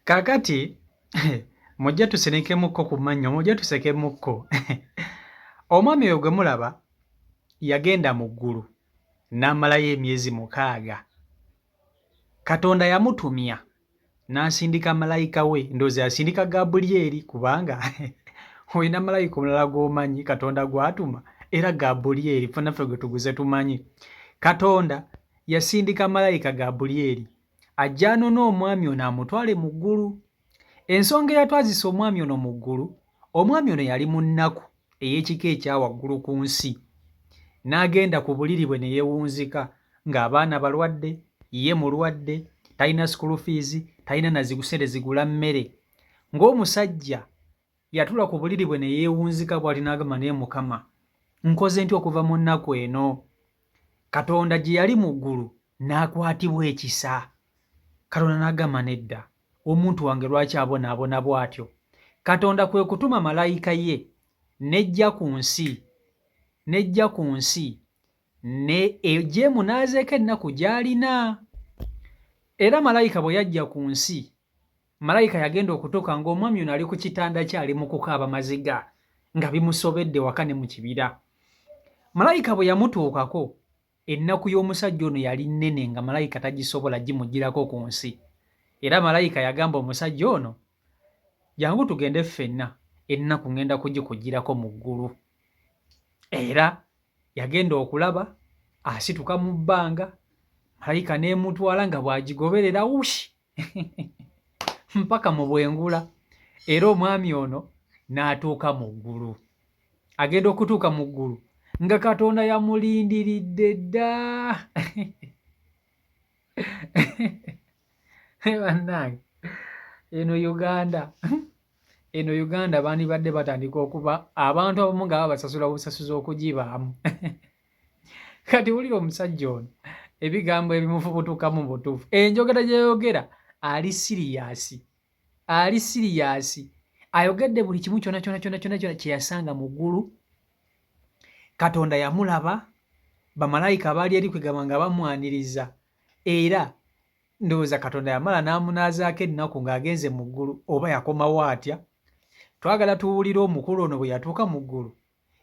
Kaakati mujje tusinikemukko ku mannyo, mujje tusekemukko. Omwami oyo gwe mulaba yagenda mu ggulu n'amalayo emyezi 6. Katonda yamutumya n'asindika malayika we, ndowooza yasindika Gabulyeri, kubanga olina malayika omulala gw'omanyi Katonda gw'atuma, era Gabulyeri ffenna ffe gwe tuguze tumanyi. Katonda yasindika malayika Gabulyeri ajja anone omwami ono amutwale mu ggulu. Ensonga eyatwazisa omwami ono mu ggulu, omwami ono yali mu nnaku ey'ekika ekya waggulu ku nsi. N'agenda ku buliri bwe ne yeewunzika ng'abaana balwadde, ye mulwadde, talina school fees, talina na ssente zigula mmere. Ng'omusajja yatuula ku buliri bwe ne yeewunzika bw'ati n'agamba, naye Mukama, nkoze ntya okuva mu nnaku eno? Katonda gye yali mu ggulu n'akwatibwa ekisa. Katonda n'agamba, nedda, omuntu wange lwaki abonaabona bw'atyo? Katonda kwe kutuma malayika ye n'ejja ku nsi, n'ejja ku nsi ne ejje emunaazeeko ennaku gy'alina. Era malayika bwe yajja ku nsi, malayika yagenda okutuuka ng'omwami ono ali ku kitanda kye ali mu kukaaba maziga nga bimusobedde waka ne mu kibira. Malayika bwe yamutuukako, ennaku y'omusajja ono yali nnene nga malayika tagisobola gimugirako ku nsi. Era malayika yagamba omusajja ono, jangu tugende ffenna, ennaku ŋŋenda kugikugirako mu ggulu. Era yagenda okulaba asituka mu bbanga, malayika n'emutwala nga bw'agigoberera wushi mpaka mu bwengula. Era omwami ono n'atuuka mu ggulu. Agenda okutuuka mu ggulu nga Katonda yamulindiridde dda. Bannange, eno Uganda, eno Uganda bandibadde batandika okuba abantu abamu nga babasasula busasuzi okugibaamu. Kati wulira omusajja ono ebigambo ebimufubutukamu mu butuufu, enjogera gy'ayogera ali serious, ali serious. Ayogedde buli kimu kyonna kyonna kyonna kyonna kyonna kye yasanga mu ggulu. Katonda yamulaba, bamalayika abaali eri kwegamba nga bamwaniriza, era ndowooza Katonda yamala n'amunaazaako ennaku ng'agenze mu ggulu, oba yakomawo atya? Twagala tuwulire omukulu ono bwe yatuuka mu ggulu,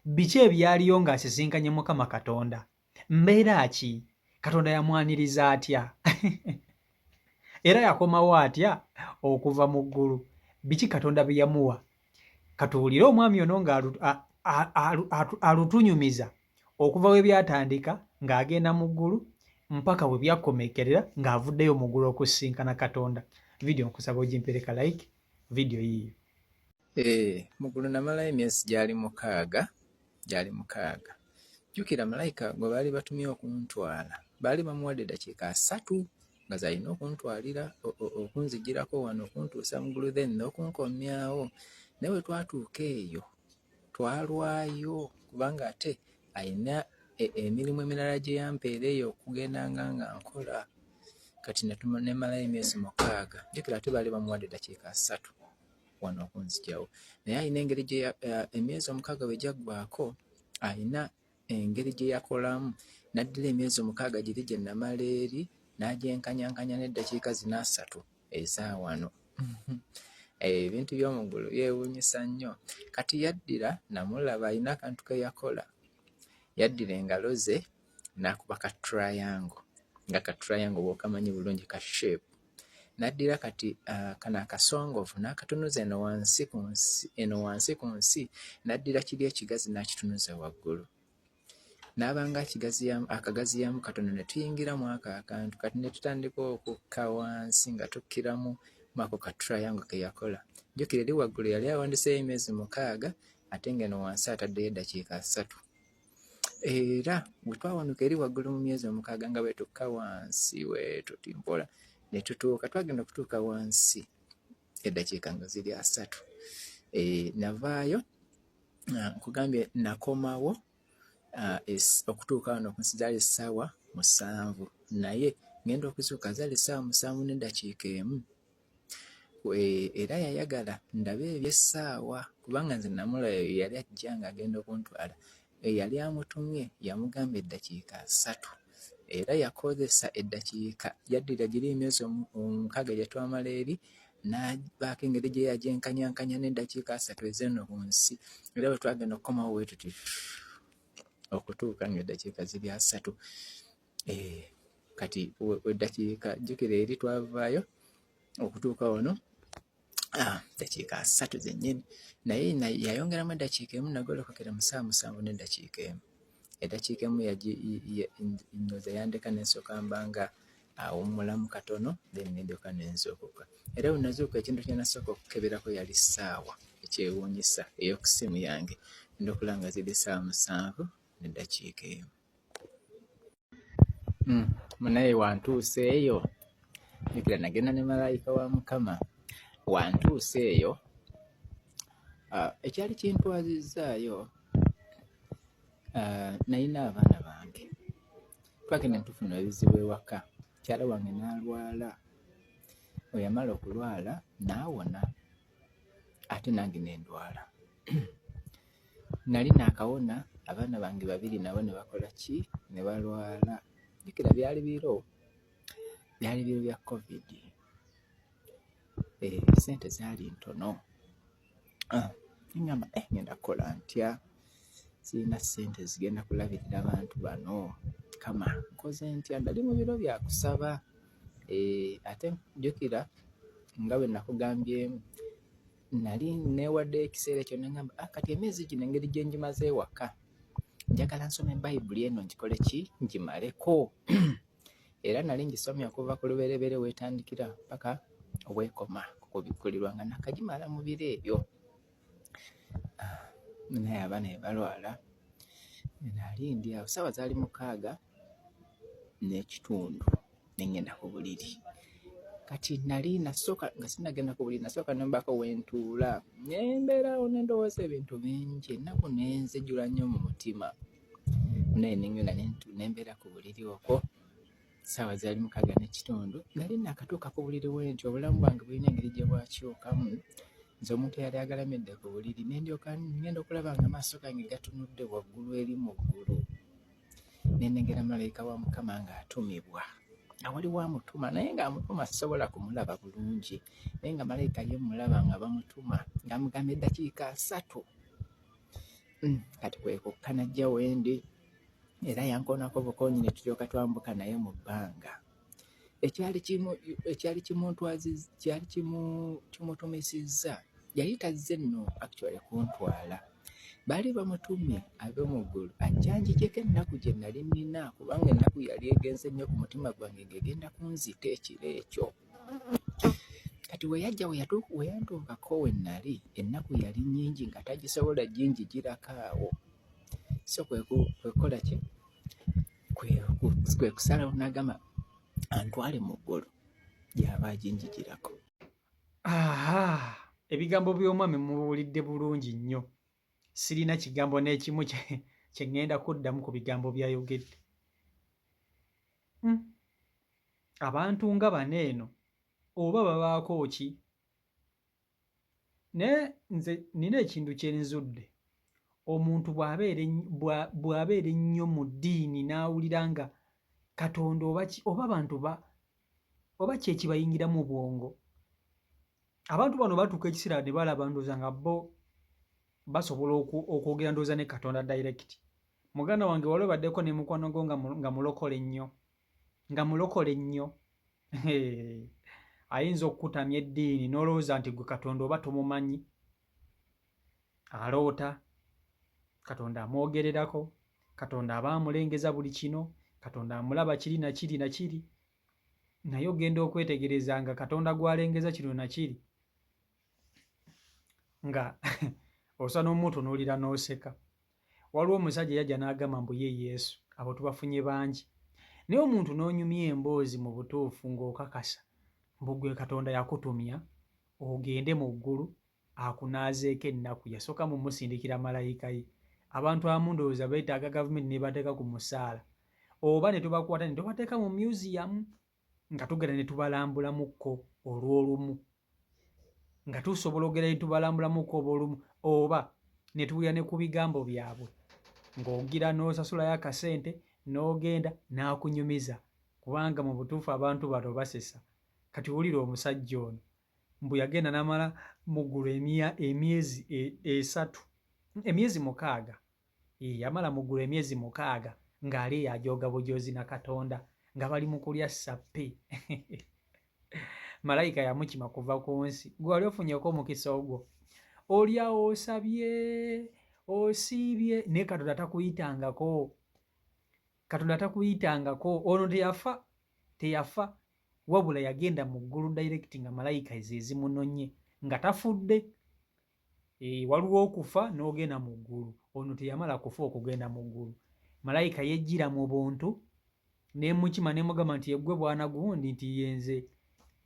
biki ebyaliyo ng'asisinkanye Mukama Katonda? Mbeera ki? Katonda yamwaniriza atya? Era yakomawo atya okuva mu ggulu? Biki Katonda bye yamuwa? Katuwulire omwami ono ng'alutunyumiza okuva we byatandika ng'agenda mu ggulu mpaka we byakomekerera ng'avuddeyo mu ggulu okusisinkana Katonda. Vidiyo nkusaba ogimpereka like, vidiyo yiiyo. Mu ggulu namalayo emyezi gyali 6, gyali 6. Jjukira malayika gwe baali batumye okuntwala, baali bamuwadde eddakiika 30 nga z'alina okuntwalira, okunzigirako wano okuntuusa mu ggulu then n'okunkomyawo. Naye bwe twatuuka eyo twalwayo kubanga ate alina emirimu emirala gye yampeera eyo okugendanga nga nkola. Kati ne mmalayo emyezi 6. Jjukira ate baali bamuwadde eddakiika 30 wano okunzigyawo. Naye alina engeri gye emyezi 6 bwe gyaggwaako, alina engeri gye yakolamu n'addira emyezi 6 giri gye namala eri n'agyenkanyankanya n'eddakiika zino 30 eza wano. Ebintu by'omu ggulu byewuunyisa nnyo. Kati yaddira namulaba alina akantu ke yakola. Yaddira engalo ze n'akuba ka triangle, nga ka triangle bw'okamanyi bulungi ka shape. N'addira kati kano akasongovu n'akatunuza eno wansi ku nsi, eno wansi ku nsi, n'addira kiri ekigazi n'akitunuza waggulu. N'abanga akagaziyamu katono ne tuyingira mu ako akantu, kati ne tutandika okukka wansi nga tukkiramu mu ako ka triangle ke yakola. Jjukira eri waggulu yali awandiseeyo emyezi 6 ate ng'eno wansi ataddeyo eddakiika 30. Era bwe twawanuka eri waggulu mu myezi 6 nga bwe tukka wansi bwe tuti mpola ne tutuuka, twagenda okutuuka wansi eddakiika nga ziri 30. Navaayo, nkugambye nakomawo okutuuka wano ku nsi zaali ssaawa 7, naye ngenda okuzuuka zaali ssaawa 7:01. Era yayagala ndabe eby'essaawa kubanga nze namulaba yali ajja ng'agenda okuntwala. Eyali amutumye yamugamba eddakiika 30. Era yakozesa eddakiika, yaddira giri emyezi 6 gye twamala eri N'abaako engeri gye yagyenkanyankanya n'eddakiika 30 ez'eno ku nsi, era bwe twagenda okukomawo bwe tuti okutuuka ng'eddakiika ziri 30. Kati eddakiika, jjukira eri twavaayo okutuuka wano ddakiika 30 zennyini, naye yayongeramu eddakiika 1, nagolokokera mu ssaawa 7 n'eddakiika 1. Eddakiika 1 ndowooza yandeka ne nsooka mba nga awummulamu katono, then ne ndyoka ne nzuukuka. Era bwe nazuukuka ekintu kye nasooka okukeberako yali ssaawa ekyewuunyisa ey'oku ssimu yange, ngenda okulaba nga ziri ssaawa 7 n'eddakiika 1. Munaye wantuusa eyo, jjukira nagenda ne malayika wa Mukama, wantuusa eyo ekyali kintwazizzaayo, nalina abaana bange, twagenda ne tufuna ebizibu ewaka, mukyala wange n'alwala, bwe yamala okulwala n'awona ate nange ne ndwala. Nali naakawona, abaana bange babiri nabo ne bakola ki? Ne balwala. Jjukira byali biro, byali biro bya Covid, ssente zaali ntono. Ne ŋŋamba ŋŋenda kukola ntya? Sirina ssente zigenda kulabirira bantu bano, Mukama nkoze ntya? Nali mu biro bya kusaba, ate jjukira nga bwe nakugambyemu nali neewaddeyo ekiseera ekyo ne ŋŋamba kati emyezi gino engeri gye ngimaze ewaka njagala nsome Bayibuli eno ngikole ki? Ngimaleko. Era nali ngisomye okuva ku lubereberye w'etandikira ppaka w'ekoma ku kubikkulirwa nga naakagimala mu biro ebyo. Naye abaana ne balwala, nali ndi awo ssaawa zaali 6:30 ne ŋŋenda ku buliri. Kati nali nasooka nga sinnagenda ku buliri nasooka ne mbaako we ntuula ne mbeera awo ne ndowooza ebintu bingi, ennaku n'enzijula nnyo mu mutima. Naye ne ŋŋenda ne mbeera ku buliri okwo, ssaawa zaali 6:30, nali naakatuuka ku buliri bwe ntyo, obulamu bwange bulina engeri gye bwakyukamu, nze omuntu eyali agalamidde ku buliri ne ndyoka ŋŋenda okulaba ng'amaaso gange gatunudde waggulu eri mu ggulu, ne nnengera malayika wa Mukama ng'atumibwa, nga waliwo amutuma naye ng'amutuma sisobola kumulaba bulungi, naye nga malayika ye mmulaba nga bamutuma ng'amugamba eddakiika 30. Kati kwe kukka n'ajja we ndi era yankoonako bukoonyi ne tulyoka twambuka naye mu bbanga. Ekyali kyali kimutumisizza yali tazze nno actually kuntwala, baali bamutumye ave mu ggulu ajje anjigyeko ennaku gye nali nnina kubanga ennaku yali egenze nnyo ku mutima gwange ng'egenda kunzita ekiro ekyo. Kati we yajja we yantuukako we nali ennaku yali nnyingi nga tagisobola ginjigirako awo, so kwe kukola ki? Kwe kusalawo n'agamba antwale mu ggulu gy'aba aginjigirako. Aha! Ebigambo by'omwami mubiwulidde bulungi nnyo. Sirina kigambo n'ekimu kye ŋŋenda kuddamu ku bigambo by'ayogedde. Abantu nga bano eno oba babaako ki? Naye nze nnina ekintu kye nzudde, omuntu bw'abeera ennyo mu ddiini n'awulira nga Katonda oba ki oba abantu oba ki ekibayingira mu bwongo, abantu bano batuuka ekiseera ne balaba ndowooza nga bo basobola okwogera ndowooza ne Katonda direct. Muganda wange wali obaddeko ne mukwano gwo nga mulokole nnyo, nga mulokole nnyo, ayinza okukutamya eddiini n'olowooza nti ggwe Katonda oba tomumanyi. Aloota, Katonda amwogererako, Katonda aba amulengeza buli kino, Katonda amulaba kiri na kiri na kiri, naye ogenda okwetegereza nga Katonda gw'alengeza kino na kiri nga osobola n'omutunuulira n'oseka. Waliwo omusajja yajja n'agamba mbu ye Yesu, abo tubafunye bangi. Naye omuntu n'onyumya emboozi mu butuufu ng'okakasa mbu ggwe Katonda yakutumya ogende mu ggulu akunaazeeko ennaku, yasooka mumusindikira malayika ye. Abantu abamu ndowooza beetaaga gavumenti n'ebateeka ku musaala oba ne tubakwata ne tubateeka mu museum nga tugenda ne tubalambulamukko olw'olumu, nga tusobola okugenda ne tubalambulamukko obw'olumu oba ne tuwulira ne ku bigambo byabwe ng'ogira n'osasulayo akasente n'ogenda n'akunyumiza kubanga mu butuufu abantu bano basesa. Kati wulira omusajja ono. Mbu yagenda n'amala mu ggulu emyezi 3, emyezi 6. Yamala mu ggulu emyezi 6 ng'ali eyo ajooga bujoozi na Katonda nga bali mu kulya sappe. Malayika yamukima kuva ku nsi. Gwe wali ofunyeeko omukisa ogwo? Oli awo osabye, osiibye, naye Katonda takuyitangako. Katonda takuyitangako. Ono teyafa, teyafa, wabula yagenda mu ggulu direct nga malayika ze zimunonye nga tafudde. Waliwo okufa n'ogenda mu ggulu. Ono teyamala kufa okugenda mu ggulu. Malayika yejjira mu buntu n'emukima n'emugamba nti yeggwe bwana gundi, nti yenze,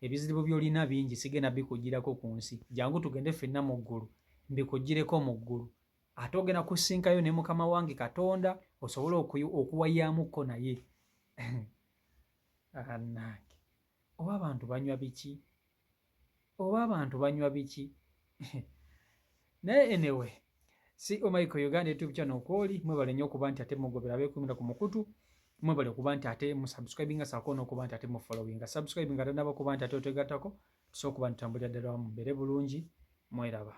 ebizibu by'olina bingi, sigenda bikugirako ku nsi, jangu tugende ffenna mu ggulu mbikugireko mu ggulu, ate ogenda kusinkayo ne mukama wange Katonda osobole okuwayamukko naye. Annange, oba abantu banywa biki? Oba abantu banywa biki? Naye anyway, si Michael Uganda YouTube channel kwoli, mwebale nnyo okuba nti ate mugobera abeekumira ku mukutu, mwebale okuba nti ate musubscribinga saako n'okuba nti ate mufollowinga. Subscribinga tanaba kuba nti ate otegattako, tusobola okuba nti tutambulira ddala wamu, mbeere bulungi, mweraba.